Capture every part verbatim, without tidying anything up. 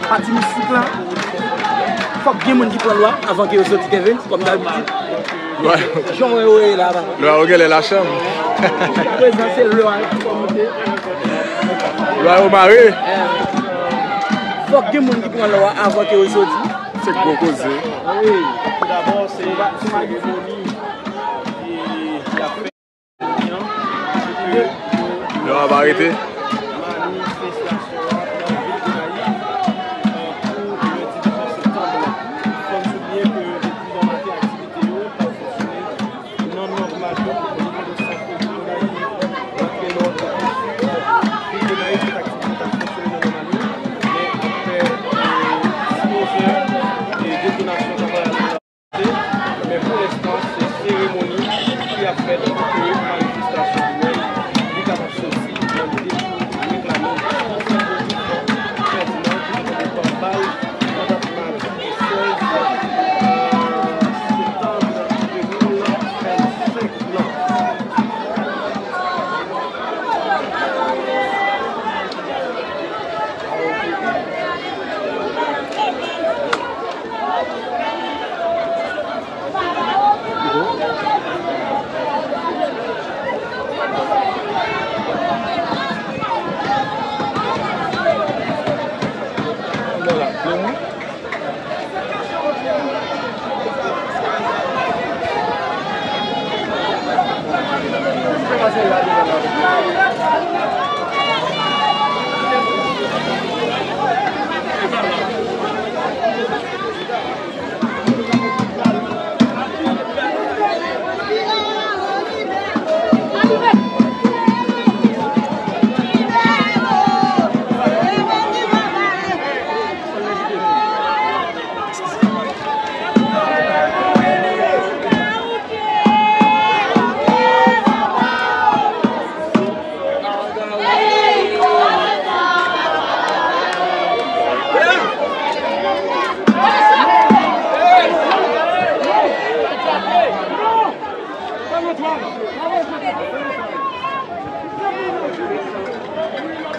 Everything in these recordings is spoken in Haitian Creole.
Pati mistik la, fòk gen moun ki pran lwa avan ke yo soti, Kevin, kòm dabitid. Lwa, jan w wè yo ye la, papa. Lwa yo genlè lachanm. Prezan se lwa ki fò monte. Lwa yo mare. Fòk gen moun ki pran lwa avan ke yo soti. Se gwo koze. Wi. Tou dabò, se, se seremoni ki, ki ap fèt. Lè w ap arete. Manifestasyon an nan vil Gonayiv, pou lendi diznèf septanm lan. Fò n souliye ke depi bò maten, aktivite yo p ap fonksyone nan nòmal yo. Nivo de sante Gonayiv, rantre nan vil Gonayiv, tout aktivite t ap fonksyone nan nòmal yo. Men apre, e, diznèf è, e, detonasyon sa va Men pou lenstan, se seremoni ki ap fèt pou ke manifestasyon li menm, li kapab soti nan lide pou reklame Fèdinan ki te pran bal nan dat madi sèz septanm de mil vennsenk lan.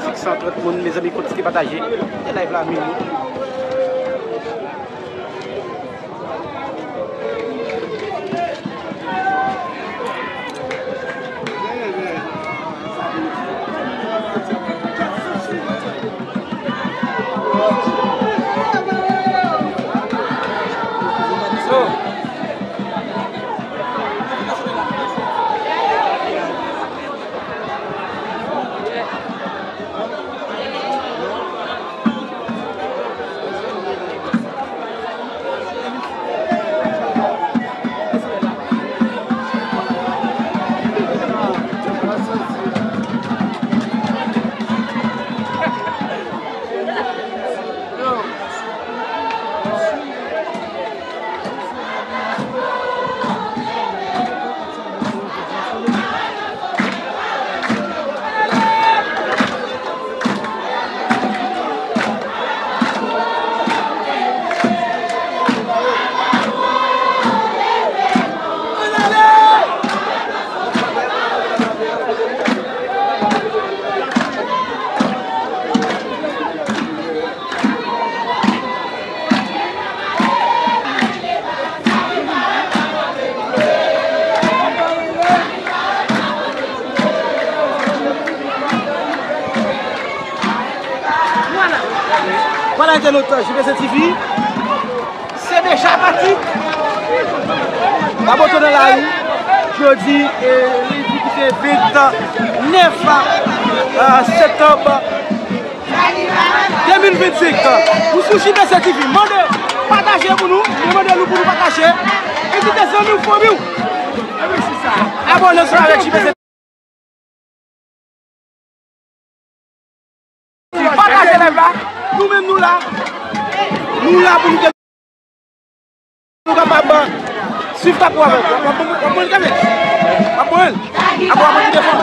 Six cent trente moun, mezanmi, kontinye pataje. Kite live la, mil moun. Vwala, entènot J P C T V. Se deja pati. Raboto nan lari. Jodi, e, lendi ki se vennèf, e, septanm de mil vennsenk. Nou sou J P C T V. Mande pataje pou nou. Nou mande nou pou nou pataje. Envite zanmi w, fanmi w. Abòne sou avèk J P C T V. Pataje live la. Nou menm nou la. Nou la pou nou te nou kapab swiv Tapo avèk. W ap pran l, w ap pran l, w ap pran l. Apre w ap pran l pou defan.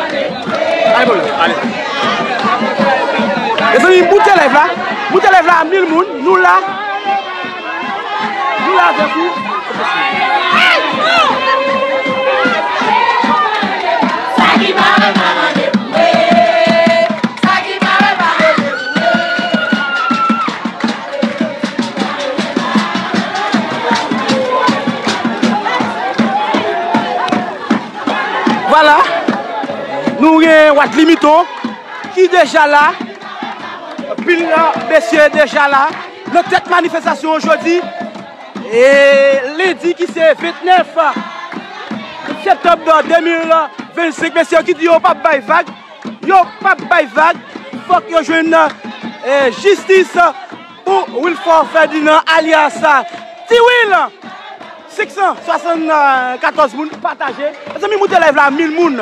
Ale, bòlè. Ale. Mezanmi, moute live la. Moute live la a mil moun. Nou la. Nou la avèk ou. Sa ki pa wè pa mande pou wè. Sa ki pa wè pa mande pou wè. Wad Limiton ki deja la. Anpil mesye deja la nan tèt manifestasyon an jodi. E lendi ki se vennèf septanm de mil vennsenk, mesye yo ki di yo p ap bay vag, yo p ap bay vag, fòk yo jwenn, eh, jistis pou Wilfort Ferdinand alyas Ti Wil. Senk san swasannkatòz moun pataje. Mezanmi, moute live la a mil moun.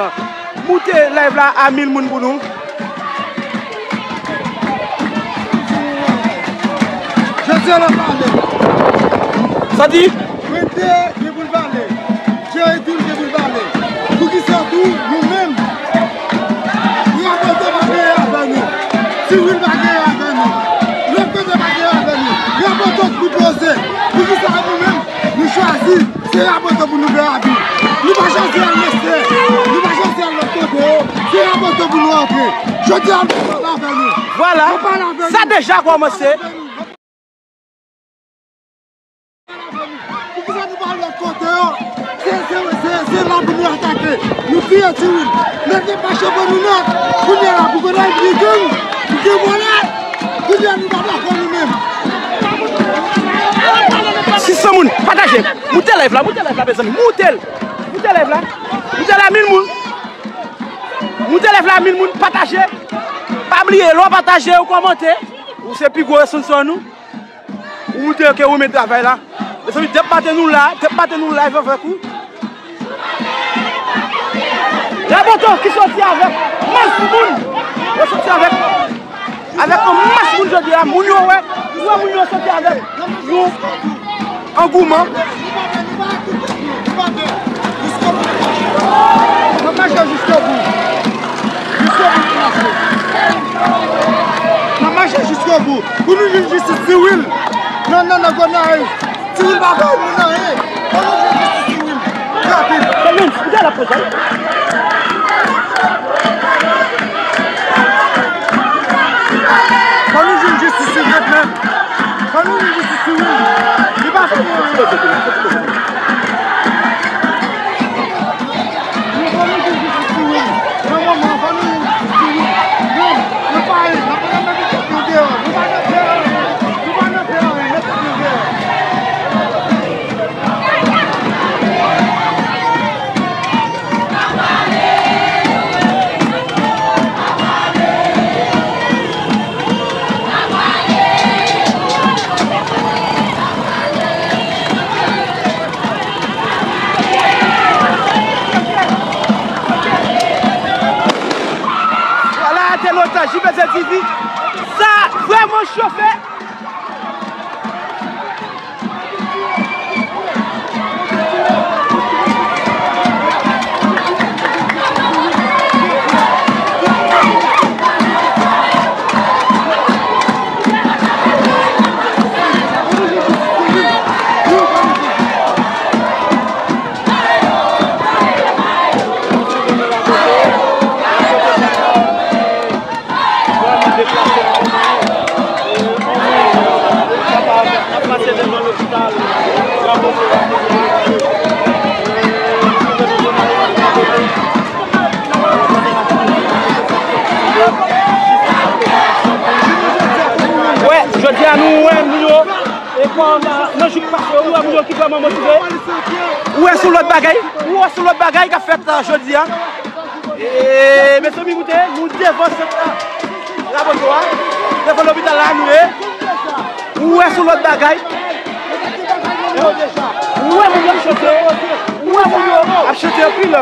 Moute live la a mil moun pou nou. Jodi a n ap pale. Sa di? Rete gen pou l pale. Jerry tou l gen pou l pale. Poukisa tou nou menm? Raboto pa genyen avè nou. Ti Wil pa genyen avè nou. Lòt kote pa genyen avè nou. Raboto k pou poze. Poukisa nou menm? Nou chwazi, se Raboto pou nou fè abi. Nou pa chwazi al Lestè, nou pa chwazi al lòt kote yo. Se Raboto pou nou antre. Jodi a, nou pale avè nou. Vwala, nou pale avè sa nou. Deja kòmanse. Poukisa nou pa al lòt kote yo? Se, se, se, se la pou nou atake. Nou tiye Ti Wil. Nèg yo pa chopè nou nèt. Kounye a la, pou konnen li gang, li gen vòlè. Kounye a, nou pa dakò nou menm. Sis san moun, pataje. Moute live la, moute live la, mezanmi. Moute l. Moute live la. Moute la mil moun. Moute live la mil moun, pataje. Pa bliye, lè w pataje, ou kòmante. Ou se pi gwo responsab nou. Ou moute ke ou renmen travay la. Mezanmi, dèp maten nou la, dèp maten nou live avèk ou. Raboto ki soti avèk mas moun. Yo soti avèk, avèk yon mas moun jodi a. Moun yo wè, ou wè moun yo soti avèk yon angouman. N ap mache jiskobou. Jiskobou n ap mache. N ap mache jiskobou. Pou nou jwenn jistis Ti Wil. Non, non, non, Gonayiv. Ti Wil pa bay moun anyen. Fò nou jwenn jistis Ti Wil. Rapid. Fò nou jwenn jistis Ti Wil, mèt, mèt. Fò nou jwenn jistis Ti Wil. Li pa fè nou anyen. Vwala, entènot J P C T V. Sa vrèman chofe. Wè, jodi a nou wè moun yo, e kòm, nan jou k pase yo, nou wè moun yo ki vrèman motive. Ou wè sou lòt bagay, ou wè sou lòt bagay k ap fèt, euh, jodi a. E, mezanmi, moute, nou devan sant la, Raboto a, devan lopital la, nou ye. Ou wè sou lòt bagay. Ou wè moun yo ap chante. Ou wè moun yo ap chante anpil.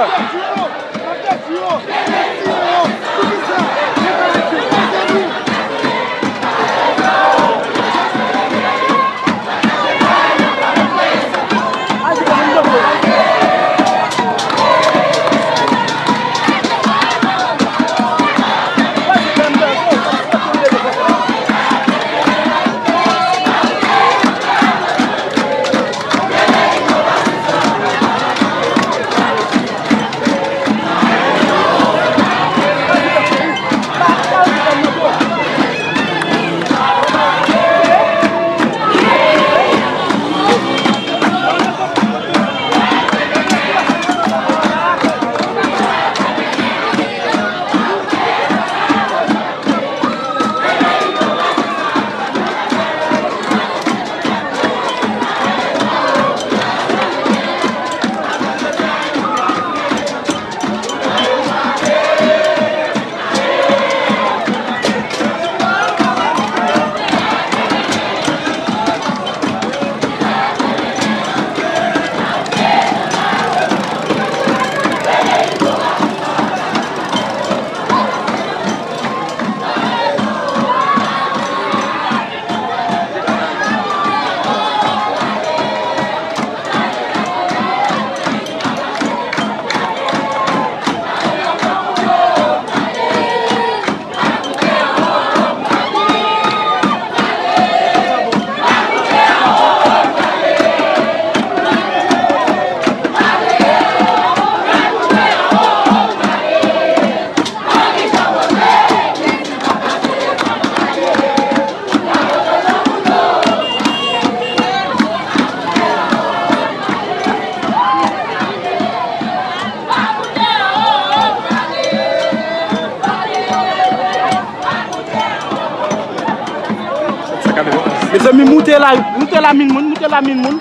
Mezanmi, moute la, moute la mil moun, moute la mil moun.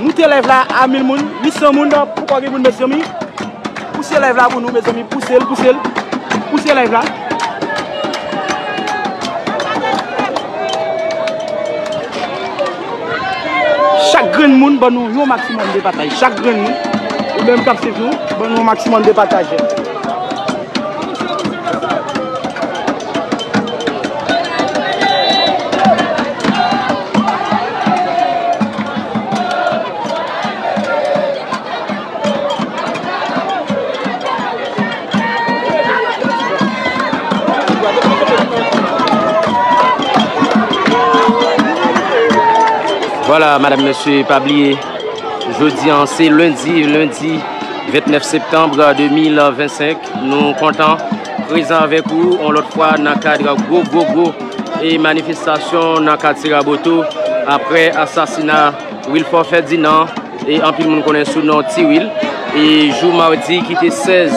Moute live la a mil moun, uit san moun, poukò gen moun, mezanmi? Pouse live la pou nou, mezanmi, pouse l, pouse l. Pouse live la. Chak grenn moun, ban nou yon maksimòm de pataj. Chak grenn moun, ou menm k ap swiv nou, ban nou yon maksimòm de pataj. Vwala, madanm, mesye, pa bliye, jodi a, se lendi, lendi vennèf septanm de mil vennsenk. Nou kontan prezan avèk ou yon lòt fwa nan kad gwo, gwo, gwo e manifestasyon nan katye Raboto apre asasina Wilfort Ferdinand, e anpil moun konnen sou non Ti Wil. E jou madi ki te sèz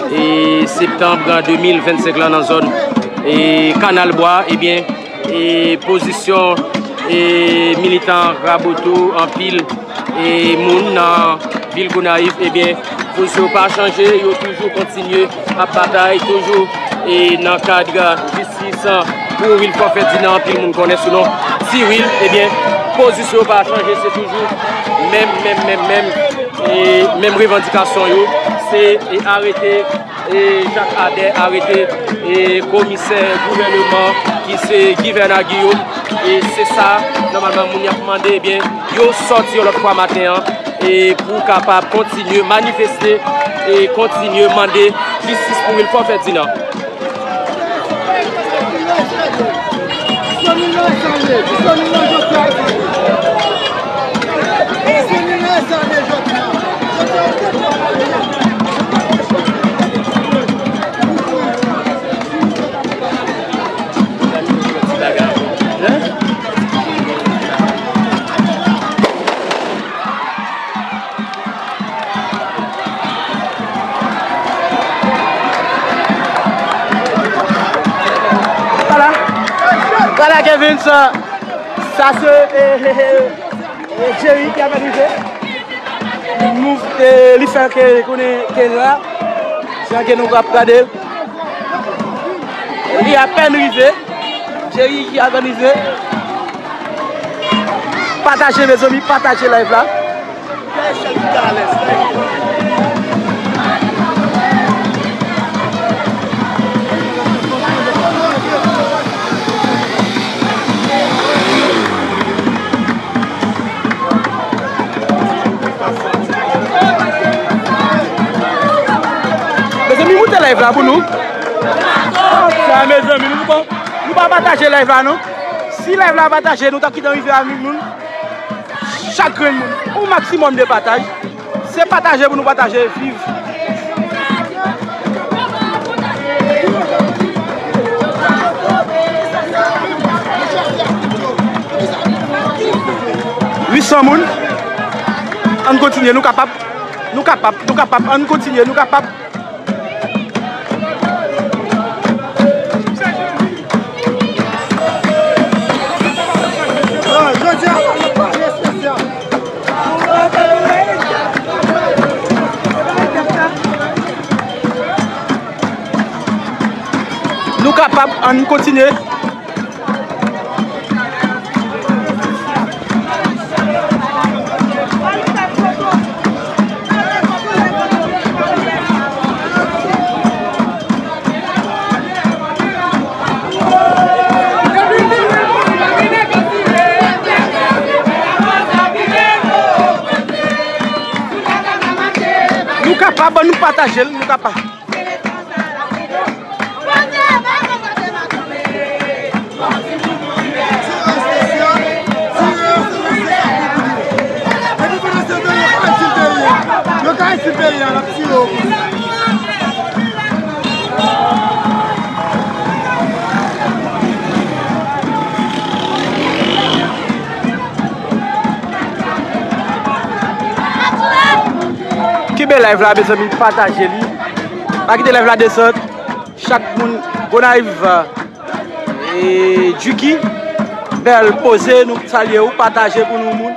e septanm de mil vennsenk la nan zòn e Kanal Bwa, ebyen, e pozisyon e militan Raboto, anpil e moun nan vil Gonayiv, ebyen, pozisyon yo pa chanje, yo toujou kontinye ap batay, toujou e nan kad jistis pou Wilfort Ferdinand, anpil moun konnen sou non Ti Wil, ebyen, pozisyon yo pa chanje, se toujou menm, menm, menm, menm, e menm revandikasyon yo, se e arete e Jacques Ader, arete e komisè gouvèneman ki se Guy Vernard Guillaume. E se sa, nòmalman, moun y ap mande, ebyen, yo sòti yon lòt fwa maten an, e pou kapab kontinye manifeste e kontinye mande jistis pou Wilfort Ferdinand. Vwala. Vwala, Kevin, sa, sa se, e, e, e, e, Jerry ki apèn rive. Nou, e, li fè ke konnen ke la, jan ke nou ap gade. Li apèn rive. Jerry ki apèn rive. Pataje, mezanmi, pataje live la. Mezanmi, moute live la pou nou. Sa, mezanmi, nou pa, nou pa pataje live la, non. Si live la pataje, nou t ap kite rive a mil moun. Chak grenn moun, yon maksimòm de pataj. Se pataje pou nou pataje, viv. Uit san moun. Ann kontinye, nou kapab. Nou kapab, nou kapab. Ann kontinye, nou kapab. Nou kapab, ann kontinye. Nou kapab, nou pataje l, nou kapab. Yo ka ensilte peyi a, n ap tire yo konsa. Kenbe live la, mezanmi, pataje li. Pa kite live la desann. Chak moun, Gonayiv, e, Juki. Bèl poze, nou salye w, pataje pou nou moun.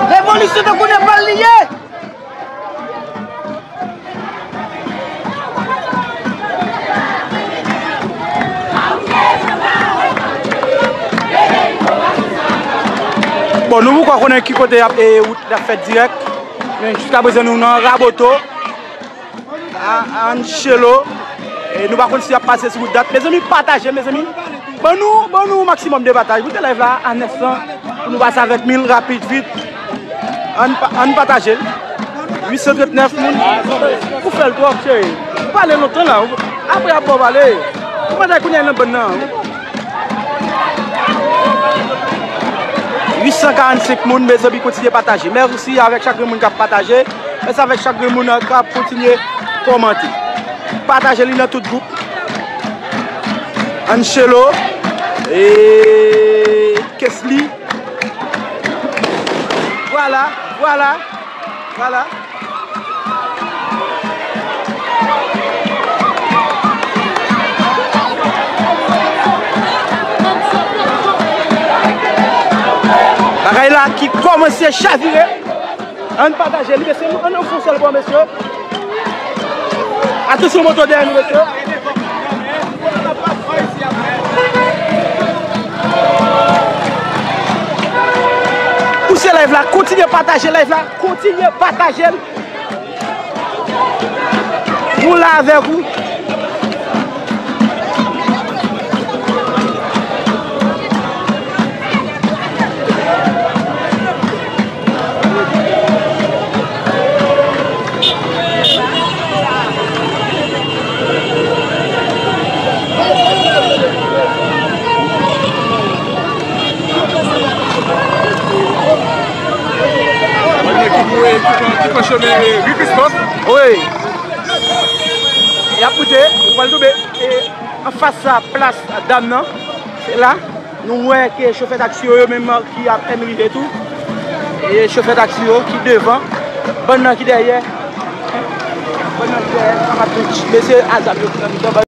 Revolisyon tankou Nepal li ye! Bon, nou poko konnen ki kote y ap, e, wout la fèt dirèk. Men jiskaprezan nou nan Raboto. A, Angelo. E nou pa konn si y ap pase sou wout dat. Mezanmi, pataje, mezanmi. Ban nou, ban nou yon maksimòm de pataj. Goute live la a nèf san pou nou pase avèk mil rapid, vit. Ann pa-, ann pataje l. Uit san trannèf moun. Ou fè l twòp, cheri. Ou pale lontan la. Apre ap ba w pale. Ou pa ta kounye a nan bann nan. Uit san karannsenk moun, mezanmi, kontinye pataje. Mèsi avèk chak moun k ap pataje. Mèsi avèk chak moun k ap kontinye kòmante. Pataje li nan tout gwoup. Angelo. E Kesly. Vwala, vwala, vwala. Bagay la ki kòmanse chavire. Ann pataje li, mesye, nou ann fè yon sèl bò, mesye. Atansyon, moto dèyè nou, mesye. Pouse live la, kontinye pataje live la, kontinye pataje l. Nou la avèk ou. Ki pran, ki pran chemen, e, Guy Christophe. Wi. Y ap moute, nou pral tonbe, e, anfas a plas dam nan. Se la. Nou wè ke chofè taksi yo, yo menm ki apèn rive tou. E chofè taksi yo ki devan, bann nan ki dèyè. Bann nan ki dèyè, sa va tout. Mesye a zam yo ki nan mitan,